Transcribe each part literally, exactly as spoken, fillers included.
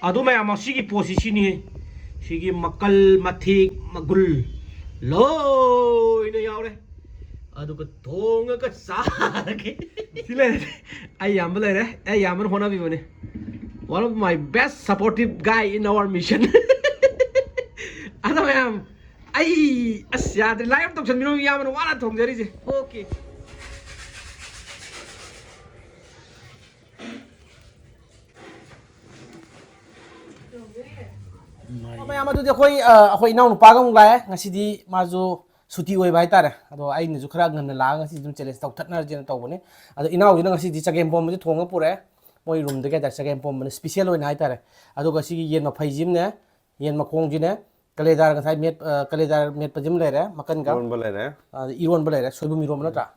ꯑꯗꯣ ꯃꯌꯥꯝ, ꯑꯁꯤꯒꯤ ꯄꯣꯠꯁꯤ ꯁꯤꯅꯤ꯫ ꯁꯤꯒꯤ ꯃꯀꯜ ꯃꯊꯦꯛ ꯃꯒꯨꯜ ꯂꯣꯏꯅ ꯌꯥꯎꯔꯦ꯫ ꯑꯗꯨꯒ ꯊꯣꯡꯉꯒ ꯆꯥꯔꯒꯦ꯫ ꯁꯤ ꯂꯩꯔꯦ꯫ ꯑꯩ ꯏꯌꯥꯝꯕ ꯂꯩꯔꯦ꯫ ꯑꯩ ꯏꯌꯥꯝꯕꯅ ꯍꯣꯠꯅꯕꯤꯕꯅꯦ꯫ One of my best supportive guy in our mission. ꯑꯗꯣ ꯃꯌꯥꯝ, ꯑꯩ ꯑꯁ ꯌꯥꯗ꯭ꯔꯦ꯫ Like ꯑꯃ ꯇꯧꯁꯟꯕꯤꯔꯣ, ꯏꯌꯥꯝꯕꯅ ꯋꯥꯅ ꯊꯣꯡꯖꯔꯤꯁꯦ꯫ Okay. ꯃꯌꯥꯝ, ꯑꯗꯨꯗꯤ ꯑꯩꯈꯣꯏ, ꯑ, ꯑꯩꯈꯣꯏ ꯏꯅꯥꯎꯅꯨꯄꯥꯒ ꯑꯃꯨꯛ ꯂꯥꯛꯑꯦ꯫ ꯉꯁꯤꯗꯤ ꯃꯥꯁꯨ ꯁꯨꯇꯤ ꯑꯣꯏꯕ ꯍꯥꯏꯇꯥꯔꯦ꯫ ꯑꯗꯣ ꯑꯩꯅꯁꯨ ꯈꯔ ꯉꯟꯅ ꯂꯥꯛꯑꯒ ꯉꯁꯤꯗꯤ ꯑꯗꯨꯝ challenge ꯇꯧꯊꯠꯅꯔꯁꯦꯅ ꯇꯧꯕꯅꯤ꯫ ꯑꯗꯣ ꯏꯅꯥꯎꯁꯤꯅ ꯉꯁꯤꯗꯤ ꯆꯒꯦꯝ ꯄꯣꯝꯕꯁꯦ ꯊꯣꯡꯉ ꯄꯨꯔꯛꯑꯦ꯫ ꯃꯣꯏ roomꯗ ꯀꯩ ꯍꯥꯏꯇꯥꯔꯦ, ꯆꯒꯦꯝ ꯄꯣꯝꯕꯅ special ꯑꯣꯏꯅ ꯍꯥꯏꯇꯥꯔꯦ꯫ ꯑꯗꯨꯒ ꯁꯤꯒꯤ ꯌꯦꯟ ꯃꯐꯩꯁꯤꯃꯅꯦ, ꯌꯦꯟ ꯃꯈꯣꯡꯁꯤꯅꯦ, ꯀꯂꯦꯖꯥ ꯉꯁꯥꯏ ꯃꯦꯠ-, ꯑ, ꯀꯂꯦꯖꯥ ꯃꯦꯠꯄꯁꯤꯃ ꯂꯩꯔꯦ, ꯃꯀꯟꯒ꯫ ꯏꯔꯣꯟꯕ ꯂꯩꯔꯦ꯫ ꯑ, ꯏꯔꯣꯟꯕ ꯂꯩꯔꯦ, ꯁꯣꯏꯕꯨꯝ ꯏꯔꯣꯟꯕ ꯅꯠꯇ꯭ꯔꯥ?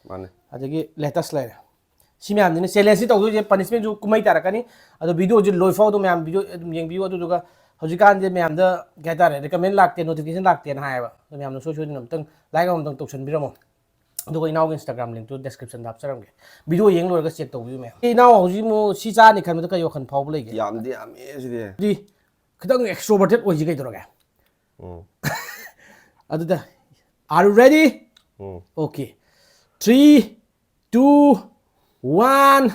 ꯃꯥꯅꯦ꯫ ꯑꯗꯒꯤ lettuce ꯂꯩꯔꯦ꯫ ꯁꯤ ꯃꯌꯥꯝꯁꯤꯅ challengeꯁꯤ ꯇꯧꯗꯣꯏꯁꯦ, punishmentꯁꯨ ꯀꯨꯝꯍꯩ ꯇꯥꯔꯛꯀꯅꯤ꯫ ꯑꯗꯣ videoꯁꯤ ꯂꯣꯏ ꯐꯥꯎ ꯑꯗꯨꯝ ꯃꯌꯥꯝ video ꯑꯗꯨꯝ ꯌꯦꯡꯕꯤꯌꯨ꯫ ꯑꯗꯨꯗꯨꯒ ꯍꯧꯖꯤꯛꯀꯥꯟꯁꯦ ꯃꯌꯥꯝꯗ ꯀꯩ ꯍꯥꯏꯇꯥꯔꯦ, recommend ꯂꯥꯛꯇꯦ, notification ꯂꯥꯛꯇꯦꯅ ꯍꯥꯏꯌꯦꯕ꯫ ꯑꯗꯣ ꯃꯌꯥꯝꯅ ꯁꯣꯏ ꯁꯣꯏꯗꯅ ꯑꯝꯇꯪ like ꯑꯃ ꯑꯝꯇꯪ ꯇꯧꯁꯟꯕꯤꯔꯝꯃꯣ꯫ ꯑꯗꯨꯒ ꯏꯅꯥꯎꯒꯤ Instagram linkꯇꯨ descriptionꯗ ꯍꯥꯞꯆꯔꯝꯒꯦ꯫ Video ꯌꯦꯡ ꯂꯣꯏꯔꯒ check ꯇꯧꯕꯤꯌꯨ ꯃꯌꯥꯝ꯫ ꯏꯅꯥꯎ ꯍꯧꯖꯤꯛ ꯑꯃꯨꯛ ꯁꯤ ꯆꯥꯅꯤ ꯈꯟꯕꯗ ꯀꯔꯤ ꯋꯥꯈꯜ ꯐꯥꯎꯕ ꯂꯩꯒꯦ? ꯌꯥꯝꯗꯤ ꯌꯥꯝꯃꯦ ꯁꯤꯗꯤ꯫ ꯑꯗꯨꯗꯤ ꯈꯤꯇꯪ extroverted ꯑꯣꯏꯁꯤ ꯀꯩꯗꯧꯔꯒꯦ? ꯎꯝ꯫ ꯑꯗꯨꯗ, are you ready? Um. Okay. Three, two, one.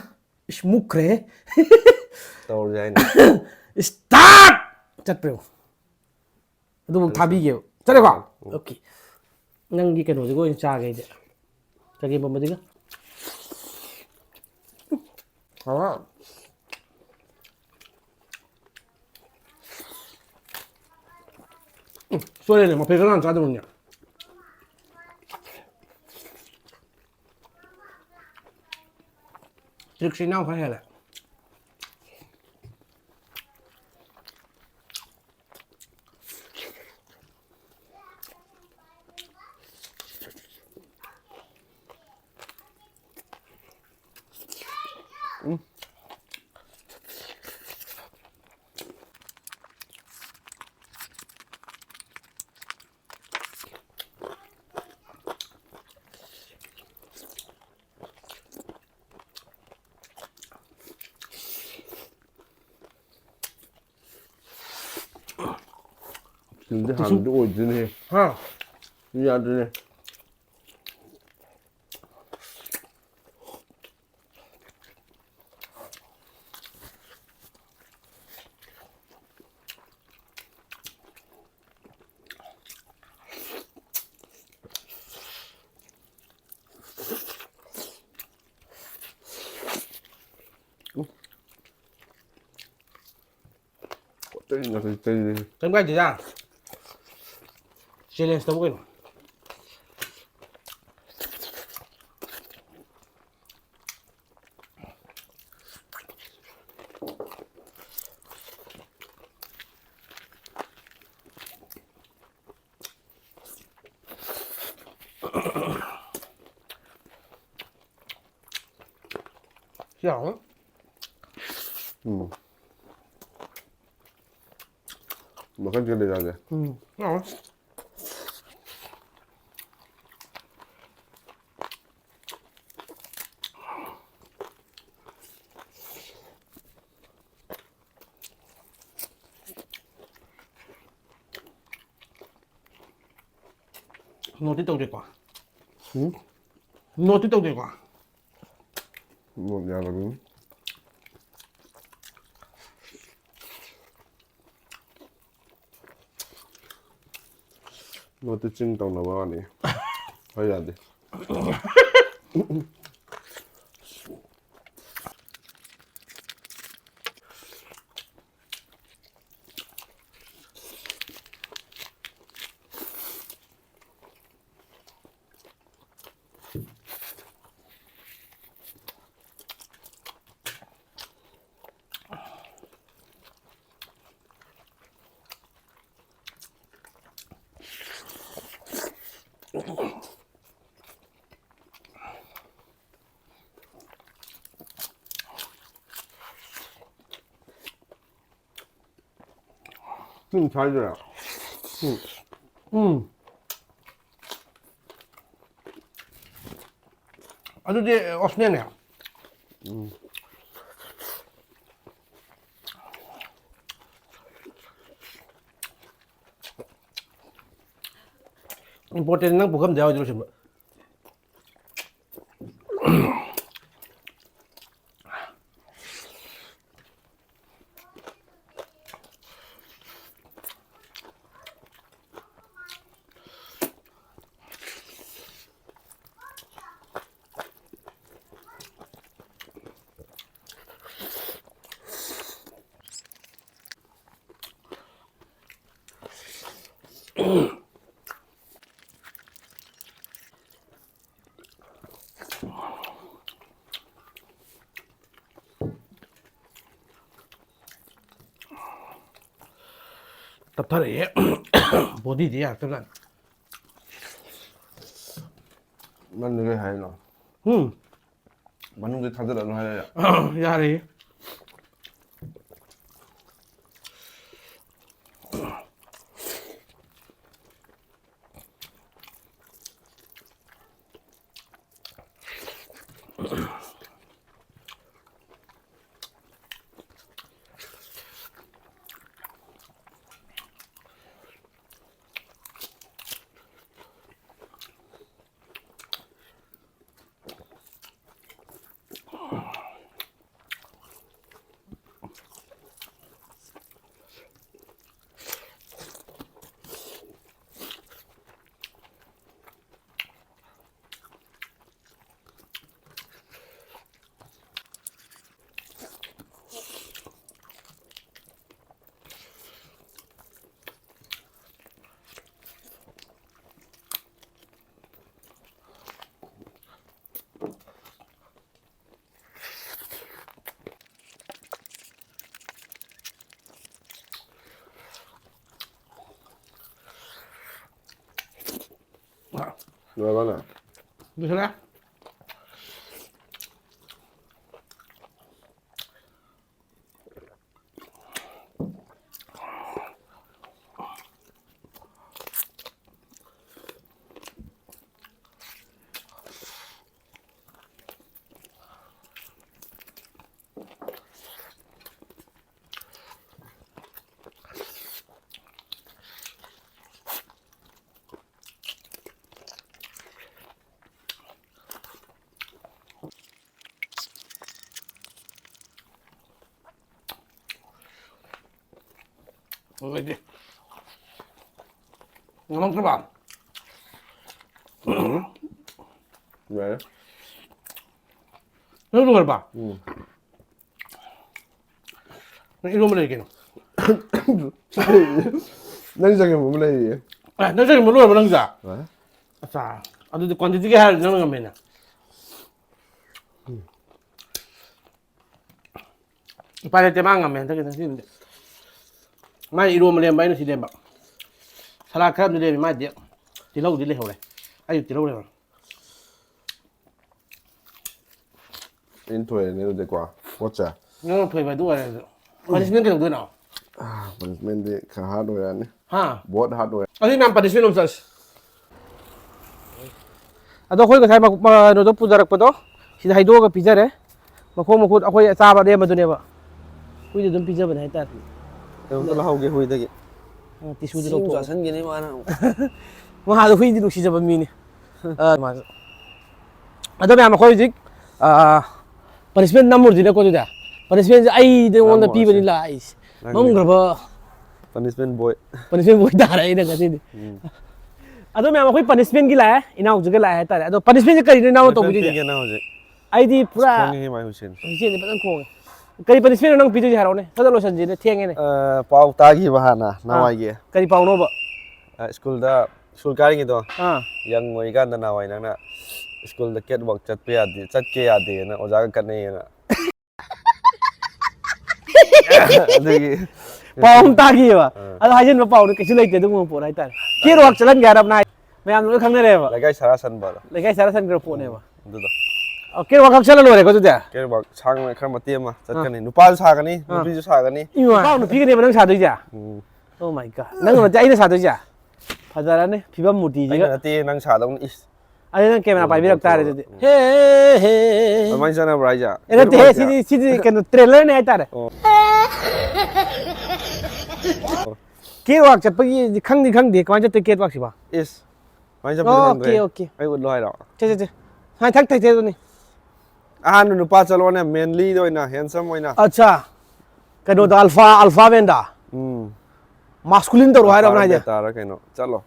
ꯏꯁ, ꯃꯨꯛꯈ꯭ꯔꯦ꯫ ꯇꯧꯔꯁꯦ ꯍꯥꯏꯅ꯫ Start! ꯆꯠꯄ꯭ꯔꯣ? ꯑꯗꯨꯕꯨ ꯊꯥꯕꯤꯒꯦꯕ꯫ ꯆꯠꯂꯦꯀꯣ? ꯎꯝ꯫ Okay. ꯅꯪꯒꯤ ꯀꯩꯅꯣꯁꯤꯒ ꯑꯣꯏꯅ ꯆꯥꯒꯦ ꯑꯩꯗꯤ꯫ ꯆꯒꯦꯝ ꯄꯣꯝꯕꯗꯨꯒ꯫ ꯑꯥ꯫ ꯎꯝ, ꯁꯣꯏꯔꯦꯅꯦ, ꯃꯐꯩ ꯈꯔ ꯍꯥꯟꯅ ꯆꯥꯗꯕꯅꯤꯅꯦ꯫ Trickꯁꯦ ꯏꯅꯥꯎ ꯈꯔ ꯍꯦꯜꯂꯦ꯫ ꯁꯤꯡꯗꯤ ꯍꯥꯟꯅꯗꯤ ꯑꯣꯏꯗꯣꯏꯅꯦ꯫ ꯍꯥ? ꯌꯥꯗ꯭ꯔꯦꯅꯦ꯫ ꯀꯩꯝ ꯀꯥꯏꯗꯦꯗ꯫ Challenge ꯇꯧꯕ ꯀꯩꯅꯣ꯫ ꯁꯤ ꯍꯥꯎꯋꯦ꯫ ꯎꯝ꯫ ꯃꯈꯜ ꯀꯩ ꯂꯩꯔꯛꯑꯒꯦ? ꯎꯝ꯫ ꯍꯥꯎꯋꯦ꯫ Note ꯇꯧꯗꯦꯀꯣ? ꯎꯝ? Note ꯇꯧꯗꯦꯀꯣ? Note ꯌꯥꯗꯕꯅꯤ꯫ Note ꯇꯤ ꯆꯤꯡ ꯇꯧꯅꯕ ꯋꯥꯅꯤ꯫ ꯍꯣꯏ, ꯌꯥꯗꯦ꯫ ꯆꯤꯡ ꯁꯥꯏꯗꯨꯔꯥ? ꯎꯝ꯫ ꯎꯝ꯫ ꯑꯗꯨꯗꯤ optional ꯅꯦ꯫ ꯎꯝ꯫ Important, ꯅꯪ ꯄꯨꯈꯝꯗ ꯌꯥꯎꯔꯗꯤ ꯂꯣꯏꯁꯤꯟꯕ꯫ ꯇꯞꯊꯔꯛꯑꯦ꯫ Bodyꯗꯤ ꯌꯥꯔꯛꯇꯕꯖꯥꯠꯅꯤ꯫ ꯅꯪꯗꯤ ꯀꯩ ꯍꯥꯏꯅꯣ? ꯎꯝ꯫ ꯃꯅꯨꯡꯗ ꯊꯥꯖꯤꯜꯂꯅꯨ ꯍꯥꯏꯔꯦ꯫ ꯌꯥꯔꯦ꯫ ꯂꯣꯏꯔꯕꯅ? ꯂꯣꯏꯁꯤꯜꯂꯦ꯫ ꯂꯣꯏꯗꯦ꯫ ꯉꯝꯃꯛꯇ꯭ꯔꯕ? ꯌꯥꯔꯦ꯫ ꯅꯪ ꯂꯣꯏꯔꯕ? ꯎꯝ꯫ ꯅꯪ ꯏꯔꯣꯝꯕ ꯂꯩ ꯀꯩꯅꯣ? ꯅꯪ ꯆꯒꯦꯝ ꯑꯃ ꯂꯩꯔꯤꯌꯦ꯫ ꯑꯦ, ꯅꯪ ꯆꯒꯦꯝ ꯂꯣꯏꯔꯕ ꯅꯪꯁꯦ? ꯂꯣꯏꯔꯦ꯫ ꯑꯠꯆꯥ꯫ ꯑꯗꯨꯗꯤ quantity ꯒꯤ ꯍꯥꯏꯔꯗꯤ ꯅꯪꯅ ꯉꯝꯃꯦꯅ꯫ ꯎꯄꯥꯏ ꯂꯩꯇꯦ, ꯃꯥ ꯉꯝꯃꯦ ꯍꯟꯗꯛꯀꯤ ꯉꯁꯤꯕꯨꯗꯤ꯫ ꯃꯥꯏ ꯏꯔꯣꯝꯕ ꯂꯦꯝꯕ, ꯑꯩꯅ ꯁꯤ ꯂꯦꯝꯕ꯫ ꯁꯂꯥꯗ ꯈꯔ ꯑꯃꯗꯤ ꯂꯦꯝꯃꯤ, ꯃꯥꯏꯗꯤ ꯇꯤꯜꯍꯧꯗꯤ ꯂꯩꯍꯧꯔꯦ꯫ ꯑꯩꯁꯨ ꯇꯤꯜꯍꯧ ꯂꯩꯍꯧꯔꯦ꯫ ꯑꯩꯅ ꯊꯣꯏꯔꯅꯤ ꯑꯗꯨꯗꯤꯀꯣ ꯄꯣꯠꯁꯦ꯫ ꯅꯪꯅ ꯊꯣꯏꯕ ꯑꯗꯨ ꯑꯣꯏꯔꯁꯨ꯫ Punishment ꯀꯩꯗꯧꯗꯣꯏꯅꯣ? Punishment ꯗꯤ ꯈꯔ hard ꯑꯣꯏꯔꯛꯑꯅꯤ꯫ ꯍꯥ? ꯕꯣꯠ hard ꯑꯣꯏꯔꯦ꯫ ꯑꯗꯨꯗꯤ ꯃꯌꯥꯝ punishment ꯑꯃ ꯆꯠꯁꯤ꯫ ꯑꯗꯣ ꯑꯩꯈꯣꯏ ꯉꯁꯥꯏ ꯃ- ꯃ- ꯀꯩꯅꯣꯗꯣ ꯄꯨꯖꯔꯛꯄꯗꯣ ꯁꯤꯗ ꯍꯩꯗꯣꯛꯑꯒ ꯄꯤꯖꯔꯦ꯫ ꯃꯈꯣꯡ ꯃꯈꯨꯠ ꯑꯩꯈꯣꯏ ꯆꯥꯕ ꯑꯔꯦꯝꯕꯗꯨꯅꯦꯕ꯫ ꯍꯨꯏꯗ ꯑꯗꯨꯝ ꯄꯤꯖꯕꯅꯦ ꯍꯥꯏꯇꯥꯔꯦ꯫ ꯀꯩꯅꯣꯝꯇ ꯂꯧꯍꯧꯒꯦ ꯍꯨꯏꯗꯒꯤ꯫ ꯇꯤꯁꯨꯗꯨ ꯁꯤ ꯑꯃꯨꯛ ꯂꯧꯊꯣꯛꯑꯣ꯫ ꯆꯥꯁꯟꯈꯤꯅꯤ ꯃꯥꯅ ꯑꯃꯨꯛ꯫ ꯃꯍꯥꯗꯣ ꯍꯨꯏꯗꯤ ꯅꯨꯡꯁꯤꯖꯕ ꯃꯤꯅꯤ꯫ ꯑ, ꯃꯥꯁꯨ꯫ ꯑꯗꯣ ꯃꯌꯥꯝ ꯑꯩꯈꯣꯏ ꯍꯧꯖꯤꯛ ꯑ, punishment ꯅꯝꯃꯨꯔꯁꯤꯅꯀꯣ ꯑꯗꯨꯗꯤ꯫ Punishment ꯁꯦ ꯑꯩ ꯅꯉꯣꯟꯗ ꯅꯝꯃꯣ, ꯄꯤꯕꯅꯤ ꯑꯁꯦ꯫ ꯂꯥꯛꯏꯁꯦ꯫ ꯅꯪꯅꯤ꯫ ꯅꯝꯈ꯭ꯔꯕ? Punishment boy꯫ Punishment boy ꯇꯥꯔꯦ ꯑꯩꯅ ꯉꯁꯤꯗꯤ꯫ ꯎꯝ꯫ ꯑꯗꯣ ꯃꯌꯥꯝ ꯑꯩꯈꯣꯏ punishment ꯀꯤ ꯂꯥꯛꯑꯦ, ꯏꯅꯥꯎꯁꯤꯒ ꯂꯥꯛꯑꯦ ꯍꯥꯏꯇꯥꯔꯦ꯫ ꯑꯗꯣ punishment ꯁꯦ ꯀꯔꯤꯅꯣ ꯏꯅꯥꯎꯅ Punishment ꯇꯧꯕꯤꯗꯣꯏꯁꯦ? ꯄꯤꯒꯦ ꯅꯪ ꯍꯧꯖꯤꯛ꯫ ꯑꯩꯗꯤ ꯄꯨꯔꯥ ꯈꯣꯡꯉꯦꯍꯦ ꯃꯥꯏ ꯍꯨꯏꯁꯦ꯫ ꯍꯨꯏꯁꯦ ꯐꯖꯅ ꯈꯣꯡꯉꯦ꯫ ꯀꯔꯤ punishment ꯅꯣ ꯅꯪ ꯄꯤꯗꯣꯏꯁꯦ ꯍꯥꯏꯔꯛꯑꯣꯅꯦ꯫ ꯁꯠ ꯁꯠ ꯂꯣꯏꯁꯟꯁꯤꯅꯦ, ꯊꯦꯡꯉꯦꯅꯦ꯫ ꯑ, ꯄꯥꯎ ꯇꯥꯈꯤꯕ ꯍꯥꯟꯅ ꯅꯍꯥꯟꯋꯥꯏꯒꯤ꯫ ꯀꯔꯤ ꯄꯥꯎꯅꯣꯕ? ꯑ, ꯁ꯭ꯀꯨꯜꯗ, ꯁ꯭ꯀꯨꯜ ꯀꯥꯔꯤꯉꯩꯗꯣ꯫ ꯑꯥ꯫ Young ꯑꯣꯏꯔꯤꯀꯥꯟꯗ ꯅꯍꯥꯟꯋꯥꯏ ꯅꯪꯅ ꯁ꯭ꯀꯨꯜꯗ catwalk ꯆꯠꯄ ꯌꯥꯗꯦ, ꯆꯠꯀꯦ ꯌꯥꯗꯦꯅ ꯑꯣꯖꯥꯒ ꯈꯠꯅꯩꯌꯦꯅ꯫ ꯑꯗꯨꯒꯤ ꯄꯥꯎ ꯑꯃ ꯇꯥꯈꯤꯌꯦꯕ꯫ ꯑꯥ꯫ ꯑꯗꯣ ꯍꯥꯏꯖꯤꯟꯕ ꯄꯥꯎꯗꯤ ꯀꯩꯁꯨ ꯂꯩꯇꯦ, ꯑꯗꯨꯒꯨꯝꯕ ꯄꯣꯠ ꯍꯥꯏꯇꯥꯔꯦ꯫ Catwalk ꯆꯠꯍꯟꯒꯦ ꯍꯥꯏꯔꯕꯅ ꯍꯥꯏ-, ꯃꯌꯥꯝ ꯂꯣꯏ ꯈꯪꯅꯔꯦꯕ꯫ ꯂꯩꯀꯥꯏ ꯁꯥꯔꯥ ꯁꯟꯕꯗꯣ꯫ ꯂꯩꯀꯥꯏ ꯁꯥꯔꯥ ꯁꯟꯈ꯭ꯔ ꯄꯣꯠꯅꯦꯕ꯫ ꯑꯗꯨꯗꯣ꯫ ꯑꯣ, catwalk ꯈꯛ ꯆꯠꯂ ꯂꯣꯏꯔꯦꯀꯣ ꯑꯗꯨꯗꯤ? Catwalk ꯁꯥꯡꯅ ꯈꯔ ꯃꯇꯦꯛ ꯑꯃ ꯆꯠꯀꯅꯤ꯫ ꯅꯨꯄꯥꯁꯨ ꯁꯥꯒꯅꯤ, ꯑꯥ꯫ ꯅꯨꯄꯤꯁꯨ ꯁꯥꯒꯅꯤ꯫ ꯅꯨꯄꯥ ꯅꯨꯄꯤꯒꯅꯦꯕ ꯅꯪ ꯁꯥꯗꯣꯏꯁꯦ? ꯎꯝ꯫ Oh my God. ꯅꯪ ꯅꯠꯇꯦ, ꯑꯩꯅ ꯁꯥꯗꯣꯏꯁꯦ? ꯐꯖꯔꯅꯤ ꯐꯤꯕꯝ ꯑꯩꯅ ꯃꯨꯔꯇꯤꯁꯤꯒ꯫ ꯅꯠꯇꯦ, ꯅꯪ ꯁꯥꯗꯧꯅꯤ꯫ ꯏꯁ꯫ ꯑꯗꯨ ꯅꯪ camera ꯄꯥꯏꯕꯤꯔꯛ ꯇꯥꯔꯦ ꯑꯗꯨꯗꯤ꯫ ꯎꯝ꯫ ꯍꯦ, ꯍꯦ꯫ ꯑꯗꯨꯃꯥꯏꯅ ꯆꯠꯅꯕ꯭ꯔꯥ ꯍꯥꯏꯁꯦ? ꯑꯦ, ꯅꯠꯇꯦꯍꯦ, Catwalk ꯁꯦ? ꯁꯤꯗꯤ, ꯁꯤꯗꯤ ꯀꯩꯅꯣ trailer ꯅꯦ ꯍꯥꯏꯇꯥꯔꯦ꯫ ꯑꯣ꯫ Catwalk ꯆꯠꯄꯒꯤ ꯈꯪꯗꯤ ꯈꯪꯗꯦ, ꯀꯃꯥꯏꯅ ꯆꯠꯇꯣꯏ catwalk ꯁꯤꯕꯣ? ꯏꯁ꯫ ꯀꯃꯥꯏꯅ ꯆꯠꯄꯗꯤ ꯑꯣ, ꯈꯪꯗ꯭ꯔꯦ꯫ okay, okay. ꯑꯩ ꯎꯠꯂꯣ ꯍꯥꯏꯔꯣ? ꯆꯦ, ꯆꯦ, ꯆꯦ꯫ ꯁꯨꯃꯥꯏꯅ ꯊꯛ ꯊꯛ ꯊꯛ ꯑꯗꯨꯅꯤ꯫ ꯑꯍꯥꯟꯕ ꯅꯨꯄꯥ ꯆꯠꯂꯣꯅꯦ, manly ꯗ ꯑꯣꯏꯅ, handsome ꯑꯣꯏꯅ꯫ ꯑꯠꯆꯥ꯫ ꯀꯩꯅꯣꯗ Alpha, Alpha van ꯗ? ꯎꯝ꯫ ꯃꯥꯁꯀꯨꯂꯤꯟ ꯇꯧꯔꯣ ꯍꯥꯏꯔꯕꯅ ꯍꯥꯏꯁꯦ? ꯇꯥꯔ ꯀꯩꯅꯣ, ꯆꯠꯂꯣ꯫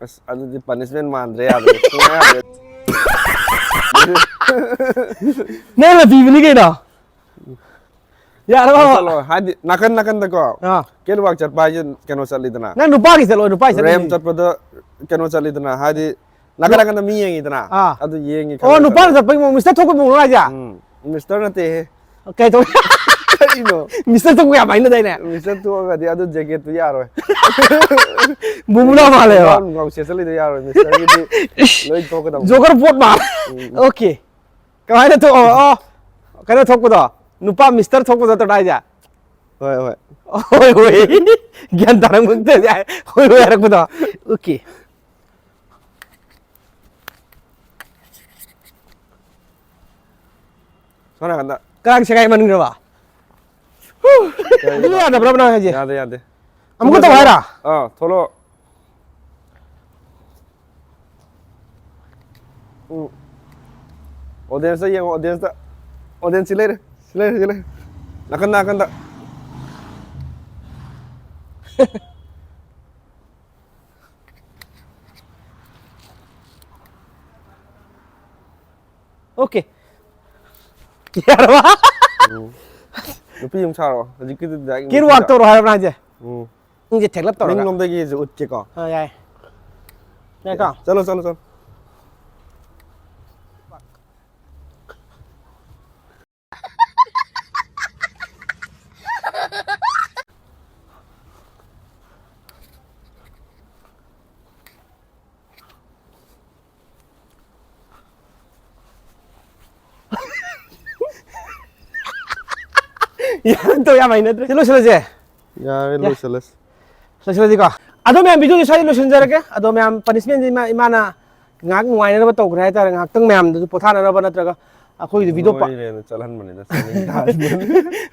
ꯑꯁ, ꯑꯗꯨꯗꯤ ꯄꯅꯤꯁꯃꯦꯟ ꯃꯥꯟꯗ꯭ꯔꯦ, ꯌꯥꯗ꯭ꯔꯦ, ꯁꯨꯡꯌꯥ ꯌꯥꯗ꯭ꯔꯦ꯫ ꯅꯪꯅ ꯄꯤꯕꯅꯤ ꯀꯩꯅꯣ꯫ ꯌꯥꯔꯕ? ꯆꯠꯂꯣ, ꯍꯥꯏꯗꯤ ꯅꯥꯀꯟ ꯅꯥꯀꯟꯗꯀꯣ ꯑꯥ꯫ ꯀꯦꯠ ꯋꯥꯛ ꯆꯠꯄ ꯍꯥꯏꯁꯦ ꯀꯩꯅꯣ ꯆꯠꯂꯤꯗꯅ, ꯅꯪ ꯅꯨꯄꯥꯒꯤ ꯆꯠꯂꯣ, ꯅꯨꯄꯥꯒꯤ ꯔꯦꯝ ꯆꯠꯂꯤ꯫ ꯆꯠꯄꯗ ꯀꯩꯅꯣ ꯆꯠꯂꯤꯗꯅ, ꯍꯥꯏꯗꯤ ꯅꯥꯀꯟ ꯅꯥꯀꯟꯗ ꯃꯤ ꯌꯦꯡꯉꯤꯗꯅ, ꯑꯥ꯫ ꯑꯗꯨ ꯌꯦꯡꯉꯤ ꯑꯣ, ꯈꯜꯂꯒ ꯅꯨꯄꯥꯅ ꯆꯠꯂꯣ꯫ ꯆꯠꯄꯒꯤ ꯃꯑꯣꯡ, ꯃꯤꯁꯇꯔ ꯊꯣꯛꯄꯒꯤ ꯃꯑꯣꯡ ꯍꯥꯏꯁꯦ? ꯎꯝ, ꯃꯤꯁꯇꯔ ꯅꯠꯇꯦꯍꯦ꯫ ꯀꯩ ꯇꯧ? ꯀꯩꯅꯣ? ꯃꯤꯁꯇꯔ ꯊꯣꯛꯄ ꯌꯥꯝ ꯍꯥꯏꯅꯗꯥꯏꯅꯦ? ꯃꯤꯁꯇꯔ ꯊꯣꯛꯑꯒꯗꯤ ꯑꯗꯨ ꯖꯦꯀꯦꯠꯇꯨ ꯌꯥꯔꯣꯏ꯫ ꯕꯨꯝꯕꯨꯂꯥ ꯃꯥꯜꯂꯦꯕ꯫ ꯉꯥꯎ ꯁꯦꯠꯆꯜꯂꯤꯗꯣ ꯌꯥꯔꯣꯏ, ꯃꯤꯁꯇꯔꯒꯤꯗꯤ ꯂꯣꯏ ꯊꯣꯛꯀꯗꯕ꯫ ꯖꯣꯀꯔ ꯕꯣꯠ ꯃꯥꯜꯂꯦ꯫ ꯑꯣꯀꯦ꯫ ꯀꯃꯥꯏꯅ ꯊꯣꯛ-, ꯑꯣ, ꯑꯣ, ꯀꯩꯅꯣ ꯊꯣꯛꯄꯗꯣ? ꯅꯨꯄꯥ ꯃꯤꯁꯇꯔ ꯊꯣꯛꯄꯗꯣ ꯅꯠꯇ꯭ꯔꯣ ꯍꯥꯏꯁꯦ? ꯍꯣꯏ, ꯍꯣꯏ꯫ ꯍꯣꯏ, ꯍꯣꯏ꯫ ꯒ꯭ꯌꯥꯟ ꯇꯥꯔꯛꯄ ꯅꯠꯇꯦ ꯍꯥꯏ꯫ ꯍꯣꯏ, ꯍꯣꯏ ꯍꯥꯏꯔꯛꯄꯗꯣ꯫ ꯑꯣꯀꯦ꯫ ꯁꯣꯝ ꯅꯥꯀꯟꯗ꯫ ꯀꯔꯥꯡ ꯁꯦꯒꯥꯏ ꯃꯅꯤꯡꯗ꯭ꯔꯕ? ꯑꯗꯨ ꯌꯥꯗꯕ꯭ꯔꯕ ꯅꯪ ꯍꯥꯏꯁꯦ? ꯌꯥꯗꯦ, ꯌꯥꯗꯦ꯫ ꯑꯃꯨꯛꯀ ꯇꯧ ꯍꯥꯏꯔꯣ? ꯑꯥ, ꯊꯣꯛꯂꯛꯑꯣ꯫ ꯎꯝ꯫ ꯑꯣꯗꯤꯌꯦꯟꯁꯇ ꯌꯦꯡꯉꯣ, ꯑꯣꯗꯤꯌꯦꯟꯁꯇ꯫ ꯑꯣꯗꯤꯌꯦꯟꯁ ꯁꯤ ꯂꯩꯔꯦ, ꯁꯤ ꯂꯩꯔꯦ, ꯁꯤ ꯂꯩꯔꯦ꯫ ꯅꯥꯀꯟ, ꯅꯥꯀꯟꯗ꯫ ꯑꯣꯀꯦ꯫ ꯌꯥꯔꯕ? ꯎꯝ꯫ ꯅꯨꯄꯤ ꯑꯃ ꯁꯥꯔꯣ, ꯍꯧꯖꯤꯛꯀꯤꯗꯨ direct ꯀꯦꯠ ꯅꯨꯄꯤ ꯋꯥꯛ ꯁꯥꯔꯣ꯫ ꯇꯧꯔꯣ ꯍꯥꯏꯔꯕ ꯅꯪ ꯍꯥꯏꯁꯦ? ꯎꯝ꯫ ꯅꯪꯁꯦ ꯊꯦꯛꯂꯞ ꯇꯧꯔꯒ꯫ ꯃꯅꯤꯡꯂꯣꯝꯗꯒꯤꯁꯨ ꯎꯠꯀꯦꯀꯣ꯫ ꯑꯥ, ꯌꯥꯏ꯫ ꯌꯥꯏꯀꯣ? ꯆꯠꯂꯣ, ꯆꯠꯂꯣ, ꯆꯠꯂꯣ꯫ ꯌꯥꯝ ꯇꯧ, ꯌꯥꯝ ꯍꯩꯅꯗ꯭ꯔꯦ꯫ ꯁꯤ ꯂꯣꯏꯁꯤꯜꯂꯁꯦ꯫ ꯌꯥꯔꯦ, ꯂꯣꯏꯁꯤꯜꯂꯁꯤ꯫ ꯂꯣꯏꯁꯤꯜꯂꯁꯤꯀꯣ꯫ ꯑꯗꯣ ꯃꯌꯥꯝ, ꯚꯤꯗꯤꯑꯣꯁꯦ ꯁ꯭ꯋꯥꯏꯗ ꯂꯣꯏꯁꯤꯟꯖꯔꯒꯦ꯫ ꯑꯗꯣ ꯃꯌꯥꯝ, ꯄꯅꯤꯁꯃꯦꯟꯁꯦ ꯏꯃꯥ-, ꯏꯃꯥꯅ ꯉꯥꯏꯍꯥꯛ ꯅꯨꯡꯉꯥꯏꯅꯅꯕ ꯇꯧꯈ꯭ꯔꯦ ꯍꯥꯏꯇꯥꯔꯦ꯫ ꯉꯥꯏꯍꯥꯛꯇꯪ ꯃꯌꯥꯝꯗꯁꯨ ꯄꯣꯊꯥꯅꯅꯕ ꯅꯠꯇ꯭ꯔꯒ ꯑꯩꯈꯣꯏꯒꯤꯗꯤ ꯚꯤꯗꯤꯑꯣ ꯄꯥ-, ꯅꯣꯏꯔꯦꯅ ꯆꯠꯍꯟꯕꯅꯤꯗ, ꯆꯠꯅꯤꯡ ꯇꯥꯔꯁꯨ꯫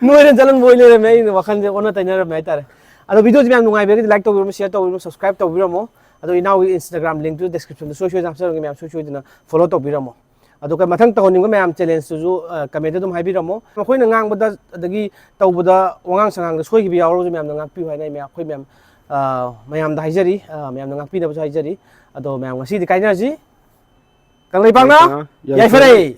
ꯅꯣꯏꯔꯦꯅ ꯆꯠꯍꯟꯕ ꯑꯣꯏ ꯂꯩꯔꯝꯃꯦ꯫ ꯑꯩꯅ ꯋꯥꯈꯜꯁꯦ ꯑꯣꯟꯅ ꯇꯩꯅꯔꯝꯃꯦ ꯍꯥꯏꯇꯥꯔꯦ꯫ ꯑꯗꯣ ꯚꯤꯗꯤꯑꯣꯁꯦ ꯃꯌꯥꯝ ꯅꯨꯡꯉꯥꯏꯕꯤꯔꯒꯗꯤ like ꯇꯧꯕꯤꯔꯝꯃꯣ, share ꯇꯧꯕꯤꯔꯝꯃꯣ, subscribe ꯇꯧꯕꯤꯔꯝꯃꯣ꯫ ꯑꯗꯣ ꯏꯅꯥꯎꯒꯤ Instagram link ꯇꯨ description ꯗ ꯁꯣꯏ ꯁꯣꯏꯗꯅ ꯍꯥꯞꯆꯔꯝꯒꯦ, ꯃꯌꯥꯝ ꯁꯣꯏ ꯁꯣꯏꯗꯅ follow ꯇꯧꯕꯤꯔꯝꯃꯣ꯫ ꯑꯗꯨꯒ ꯃꯊꯪ ꯇꯧꯍꯟꯅꯤꯡꯕ ꯃꯌꯥꯝ ꯆꯦꯂꯦꯟꯖꯇꯨꯁꯨ ꯀꯃꯦꯟꯇ ꯑꯗꯨꯝ ꯍꯥꯏꯕꯤꯔꯝꯃꯣ꯫ ꯃꯈꯣꯏꯅ ꯉꯥꯡꯕꯗ ꯑꯗꯒꯤ ꯇꯧꯕꯗ ꯋꯥꯉꯥꯡ ꯁꯉꯥꯡꯗ ꯁꯣꯏꯈꯤꯕ ꯌꯥꯎꯔꯒꯁꯨ ꯃꯌꯥꯝꯅ ꯉꯥꯛꯄꯤꯌꯨ ꯍꯥꯏꯅ ꯑꯩ ꯃꯌꯥꯝ, ꯑꯩꯈꯣꯏ ꯃꯌꯥꯝ, ꯑ, ꯃꯌꯥꯝꯗ ꯍꯥꯏꯖꯔꯤ, ꯑ, ꯃꯌꯥꯝꯅ ꯉꯥꯛꯄꯤꯅꯕꯁꯨ ꯍꯥꯏꯖꯔꯤ꯫ ꯑꯗꯣ ꯃꯌꯥꯝ ꯉꯁꯤꯗꯤ ꯀꯥꯏꯅꯔꯁꯤ꯫ ꯀꯪꯂꯩꯄꯥꯛꯅ ꯌꯥꯏꯐꯔꯦ꯫